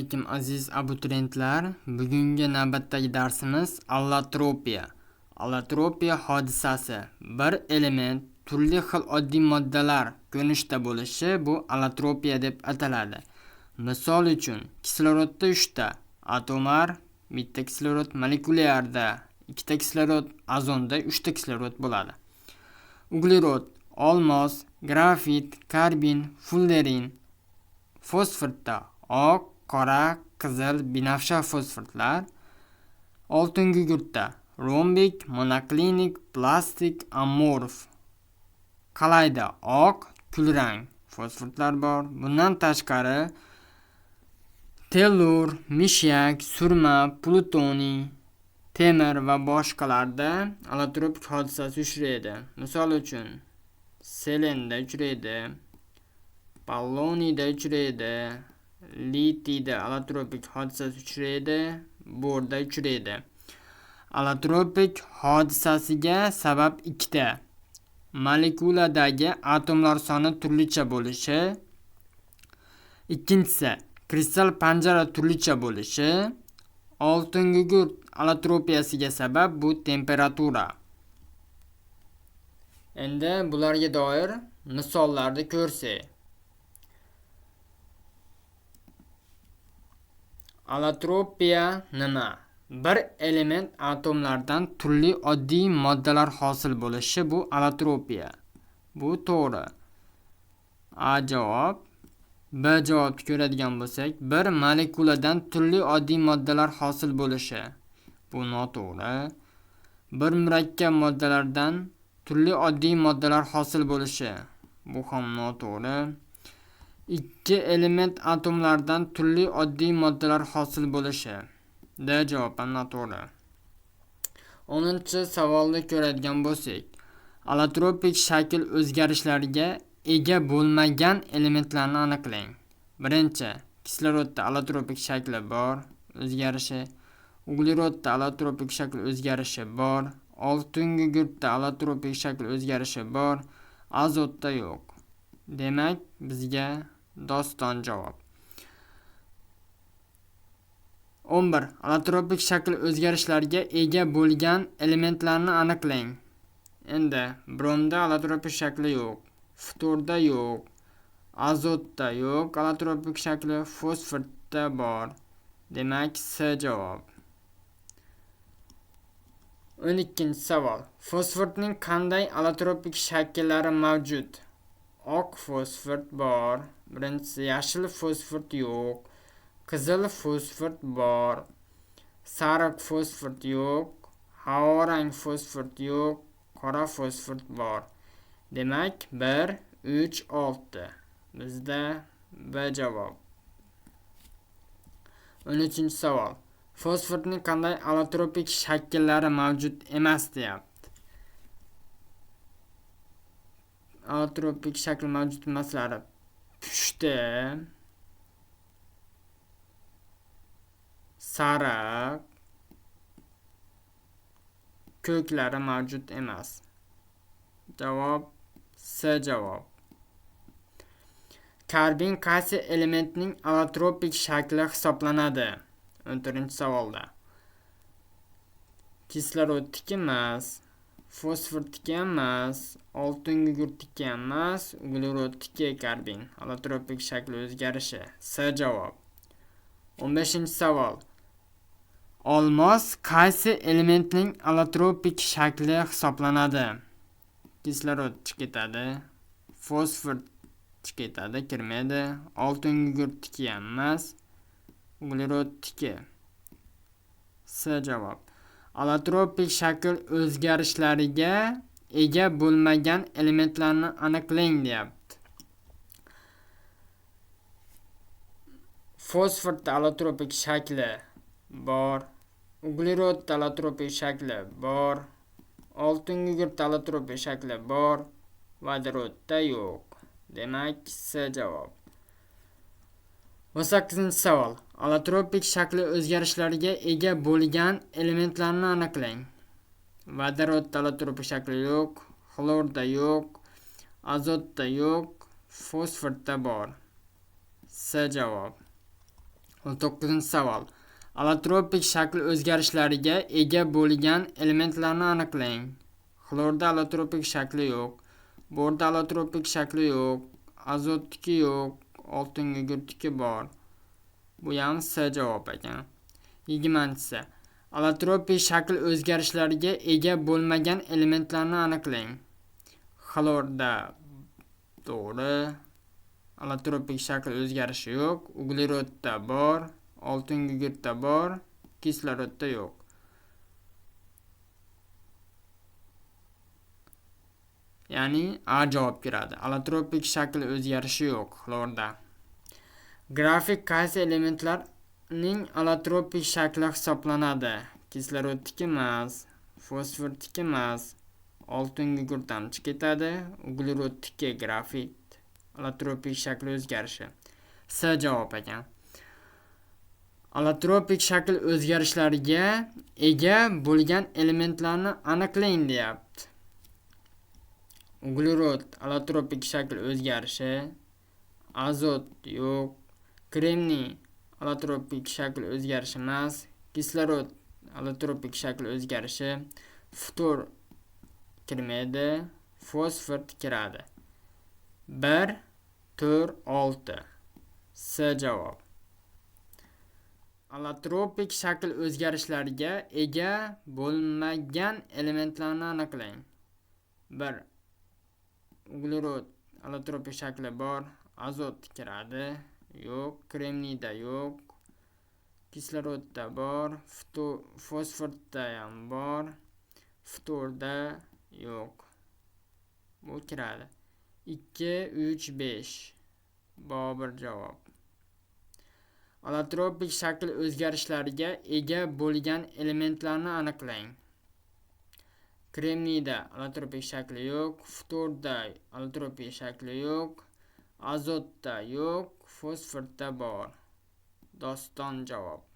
Alaykum aziz abituriyentlar. Bugungi navbatdagi darsimiz allotropiya. Allotropiya hodisasi bir element turli xil oddiy moddalar ko'rinishida bo'lishi bu allotropiya deb ataladi. Misol uchun, kislorodda 3 ta atomar, bitta kislorod, molekulyarda 2 ta kislorod, ozonda 3 ta kislorod bo'ladi. Uglerod, olmos, grafit, karbin, fullerin, fosforda oq, qora, qizil, binafsha fosforlar, oltin gugurtda rombik, monoklinik, plastik, amorf, qalayda oq, kulrang fosforlar bor. Bundan tashqari tellur, mishyak, surma, plutoniy, temir va boshqalarda allotropik hodisasi uchraydi. Misol uchun, selenda uchraydi, poloniyda uchraydi, litiyda allotropik hodisasi uchraydi, borda uchraydi. Allotropik hodisasiga sabab ikkita: molekuladagi atomlar soni turlicha bo'lishi, ikkinchisi kristal panjara turlicha bo'lishi. Oltin gugurt allotropiyasiga sabab bu temperatura. Endi bularga doir misollarni ko'rsak. Allotropiya nima? Bir element atomlardan turli oddiy moddalar hosil bo'lishi bu allotropiya. Bu to'g'ri. A javob. B javobni ko'radigan bo'lsak, bir molekuladan turli oddiy moddalar hosil bo'lishi. Bu noto'g'ri. Bir murakkab moddalardan turli oddiy moddalar hosil bo'lishi. Bu ham noto'g'ri. Ikki element atomlardan turli oddiy moddalar hosil bo'lishi. D javob ham noto'g'ri. 10-savolni ko'radigan bo'lsak, allotropik shakl o'zgarishlariga ega bo'lmagan elementlarni aniqlang. Birinchi, kislorodda allotropik shakli bor, o'zgarishi. Uglerodda allotropik shakl o'zgarishi bor. Oltin gugurtda allotropik shakl o'zgarishi bor, azotda yo'q. Demak, bizga doston javob. 11. Allotropik shakl o'zgarishlariga ega bo'lgan elementlarni aniqlang. Endi bromda allotropik shakli yo'q, ftorda yo'q, azotda yo'q, allotropik shakli fosforda bor. Demak, S javob. 12-savol. Fosforning qanday allotropik shakllari mavjud? Oq fosfor bor, birinchisi, yashil fosfor yo'q, qizil fosfor bor, sariq fosfor yo'q, havorang fosfor yo'q, qora fosfor bor. Demak, 1, 3, 6. Bizda B javob. 13-savol. Fosforning qanday allotropik shakllari mavjud emas deyapti. Allotropik shakl mavjud emaslari pushti, sariq, ko'klari mavjud emas. Javob S javob. Karbin qaysi elementning allotropik shakli hisoblanadi? 14-savolda. Kislorodniki emas, fosforniki emas, oltin gugurtniki emas, uglerodniki karbin allotropik shakli o'zgarishi. S javob. 15-savol. Olmos qaysi elementning allotropik shakli hisoblanadi? Kislorod chiqib ketadi, fosfor chiqib ketadi, kirmaydi, oltin gugurtniki emas, uglerodniki. S javob. Allotropik shakl o'zgarishlariga ega bo'lmagan elementlarni aniqlang deyapti. Fosforda allotropik shakli bor, uglerodda allotropik shakli bor, oltin gugurtda allotropik shakli bor, vodorodda yo'q. Demak, S javob. 18-savol. Allotropik shakli o'zgarishlariga ega bo'lgan elementlarni aniqlang. Vodorodda allotropik shakli yo'q, xlorda yo'q, azotda yo'q, fosforda bor. S javob. 19-savol. Allotropik shakl o'zgarishlariga ega bo'lgan elementlarni aniqlang. Xlorda allotropik shakli yo'q, borda allotropik shakli yo'q, azotniki yo'q, oltin gugurtniki bor. Bu ham S javob ekan. 20-si. Allotropik shakl o'zgarishlariga ega bo'lmagan elementlarni aniqlang. Xlorda to'g'ri, allotropik shakl o'zgarishi yo'q, uglerodda bor, oltin gugurtda bor, kislorodda yo'q. Ya'ni A javob kiradi. Allotropik shakl o'zgarishi yo'q xlorda. Grafik qaysi elementlarning allotropik shakli hisoblanadi? Kislorodniki emas, fosforniki emas, oltin gugurt ham chiqib ketadi, uglerodniki grafit allotropik shakl o'zgarishi. S javob ekan. Allotropik shakl o'zgarishlariga ega bo'lgan elementlarni aniqlang deyapti. Uglerod allotropik shakl o'zgarishi, azot yo'q, kremniy allotropik shakl o'zgarishi emas, kislorod allotropik shakl o'zgarishi, ftor kirmaydi, fosfor kiradi. 1, 4, 6. S javob. Allotropik shakl o'zgarishlariga ega bo'lmagan elementlarni aniqlang. 1. Uglerod allotropik shakli bor, azot kiradi, yo'q, kremniyda yo'q, kislorodda bor, fosforda ham bor, ftorda yo'q. Bu kiradi. 2, 3, 5. Bobur javob. Allotropik shakl o'zgarishlariga ega bo'lgan elementlarni aniqlang. Kremniyda allotropik shakli yo'q, ftorda allotropik shakli yo'q, azotda yo'q, fosforda bor. Doston javob.